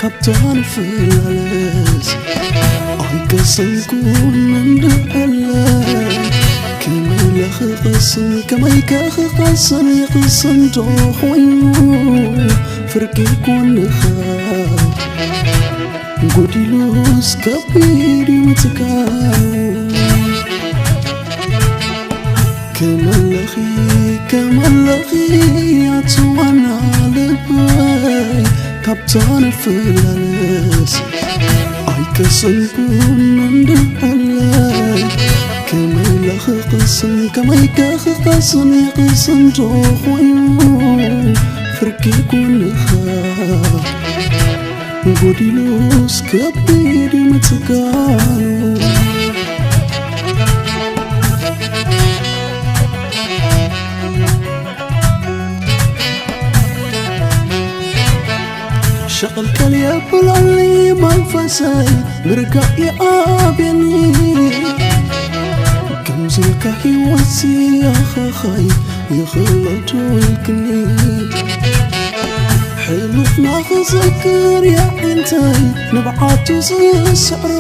ኣብታ ንፍላለስ ኣይቀሰንኩን እንድዕለ፣ ከመይ ለኽቐስን ከመይ ከኽቐስን ይቕሰን ዶ ኮይኑ፣ ፍርቂ ኮንኻ ጎዲሉስ ከቢድ እዩ ምትካሉ። ከመለኺ ከመለኺ ኣትዋና ልበይ፣ ካብታ ንፍላለስ ኣይቀሰንኩን እንድዕለ፣ ከመይ ለኽቕስን ከመይ ከኽቐስን ይቕስን ዶ ኮይኑ፣ ፍርቂ ኮንኻ ጎዲሉስ ከቢድ ምትካሉ። ሸቐልቀል የብለኒ መንፈሰይ፣ ምርጋእ ይኣብየኒ። ከምዚ ኢልካ ህይወትሲ ኣኻኻይ ይኽእሎ ዶ ኢልክኒ። ሕሉፍና ክዝክር የዒንተይ ንብዓቱ ዝስዕሮ፣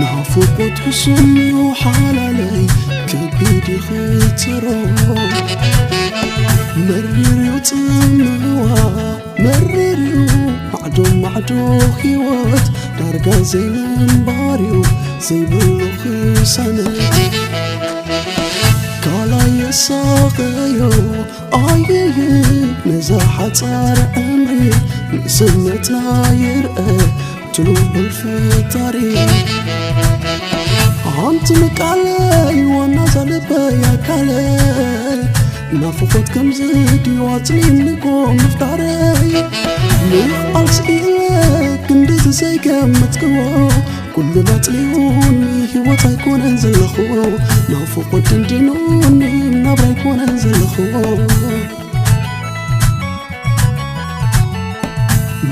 ናፍቖት ሕሱም እዩ ሓላለይ ከቢድ ይኽተሮ። መሪር እዩ ጽምዋ መሪር እዩ ማዕዶ ማዕዶ ህይወት፣ ዳርጋ ዘይምንባር እዩ ዘይብሉ ክሳነት። ካልኣይ የሳቐዮ ኣየየ ነዛ ሓጻር ዕምሪ፣ ንእስነትና ይርአ ትልቁ ፈጣሪ። ኣንቲ ምቃለይ ዋና ዛልበይ ኣካለይ፣ ናፍቖት ከምዚ ድዩ ኣጽሊእንጎ ምፍጣረይ። ምኽኣል ስኢነ ክንድዚ ዘይገመትክዎ፣ ኩሉ ኣጽሊኡኒ ህይወት ኣይኮነን ዘለኽዎ። ናፍቖት ደንዲኑኒ ናብራ ኣይኮነን ዘለኽዎ።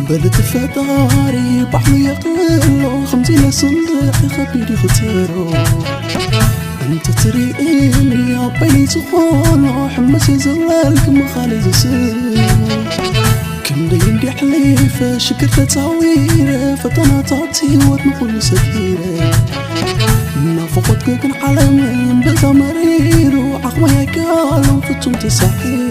በልቲ ፈጣሪ ባዕሉ የቕልሎ፣ ከምዚ ኢለ ስምዒ ከቢድ ይኽተሮ። እንተ ትርእኒ ኣባይ ዝኾኖ፣ ሕመስ የዘለልክ ምኻል ዝስብ። ክንደይ እንዲ ኣሕሊፈ፣ ሽግር ተጻዊረ፣ ፈተናታት ህይወት ንኹሉ ሰጊረ። ናፍቖት ግን ዓለም በዛ መሪሩ፣ ዓቕመይ ኣይከኣሎን ፍጹም ተሳሒሩ።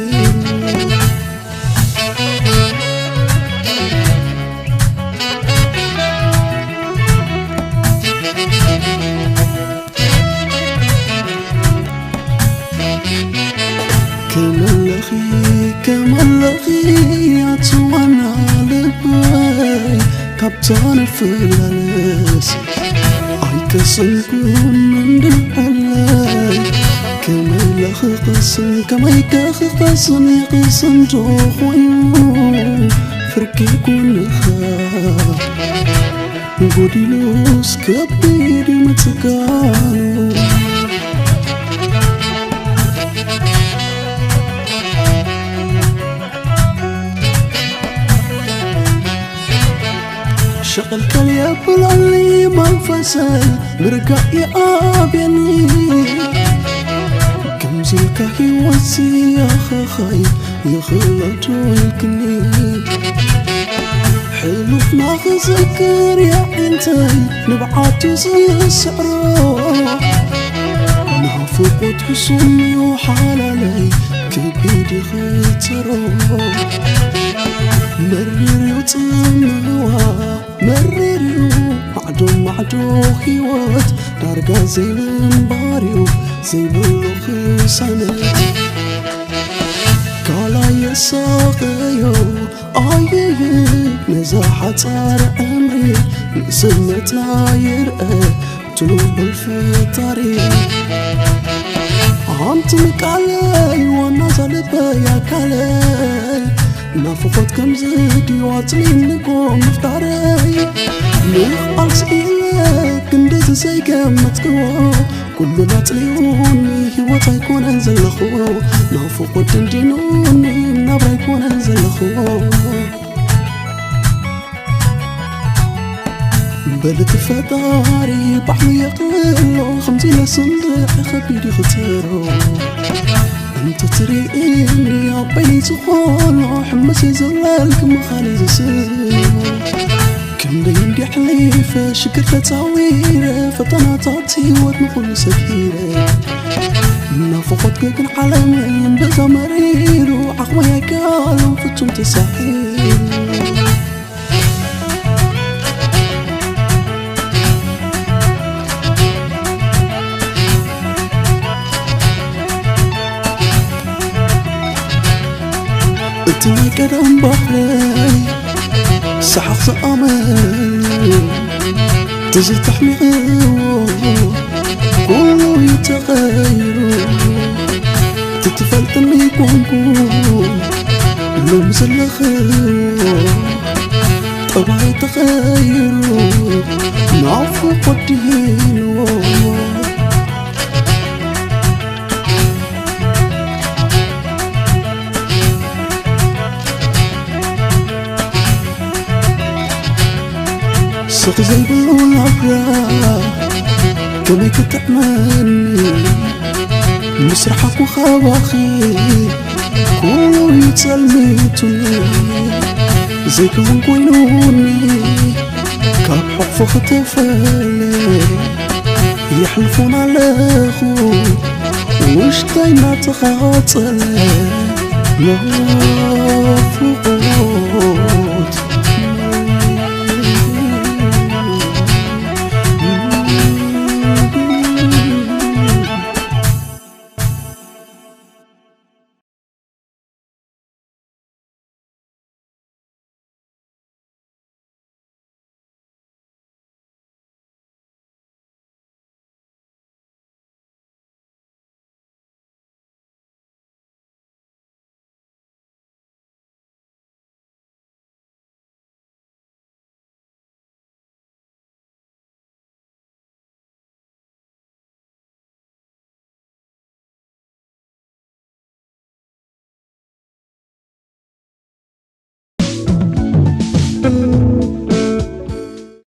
ከመለኺ ከመለኺ ኣትዋና ልበይ፣ ካብታ ንፍላለስ ኣይቀሰንኩን እንድዕለ። ከመይ ለኽቐስን ከመይ ከኽቐስን ይቕሰን ዶ ኮይኑ፣ ፍርቂ ጎንኻ ጎዲሉስ ከቢድ ምጽጋኑ። ሸቐልቀል የብለኒ መንፈሰይ፣ ምርጋእ ይኣብየኒ። ከምዚ ኢልካ ህይወትሲ ኣኻኻይ ይኽእሎ ዶ ኢልክኒ። ሕሉፍና ክዝክር የዒንተይ፣ ንብዓቱ ዝስዕሮ። ናፍቖት ሕሱም እዩ ሓላለይ፣ ከቢድ ይኽተሮ። መሪር እዩ ጽምዋ፣ መሪር እዩ ማዕዶ ማዕዶ ህይወት፣ ዳርጋ ዘይምንባር እዩ ዘይብሉ ክሳነት። ካልኣይ የሳቐዮ ኣየየ ነዛ ሓጻር ዕምሪ፣ ንእስነትና ይርአ ትልቁ ፈጣሪ። ኣንቲ ምቃለይ ዋና ዛልበይ ኣካለይ፣ ናፍቖት ከምዚ ድዩ ኣጽሊእንጎ ምፍጣረይ። ምኽኣል ስኢነ ክንድዚ ዘይገመትክዎ፣ ኩሉ ኣጽሊኡኒ ህይወት ኣይኮነን ዘለኽዎ። ናፍቖት ደንዲኑኒ ናብራ ኣይኮነን ዘለኽዎ። በልቲ ፈጣሪ ባዕሉ የቕልሎ፣ ከምዚ ኢለ ስምዒ ከቢድ ይኽተሮ። እንተ ትርእየኒ ኣብ በይነይ ዝኾኖ ሕመስ የዘለልክ ምዃነይ ዝስብ። ክንደይ እንዲ ሓሊፈ ሽግር ተጻዊረ ፈተናታት ህይወት ንኹሉ ሰጊረ። ናፍቖት ገግን ዓለመይ እንደዛ መሪሩ ዓቕመይ ኣይከኣሎም ፍጹም ተሳሒሩ። እቲ ናይ ቀደም ባህረይ ሰሓቕ ዝኣመሉ ትዝታ ኣሕሚቕዎ ኩሉ እዩ ተቐይሩ። እቲ ትፈልጥኒ ኮንኩ ሎም ዘለኽዎ ጠባይ ተቐይሩ ናፍቖት ድሂንዎ። ስቕ ዘይብሉ ናብራ ከመይ ክጥዕመኒ ምስ ረሓቕኩ ካባኺ ኩሉ እዩ ጸልሚቱኒ። ዘይከውን ኮይኑኒ ካብ ሕቕፎ ክተፈለ የሕልፎን ኣለኹ ውሽጠይ እናተቓጸለ።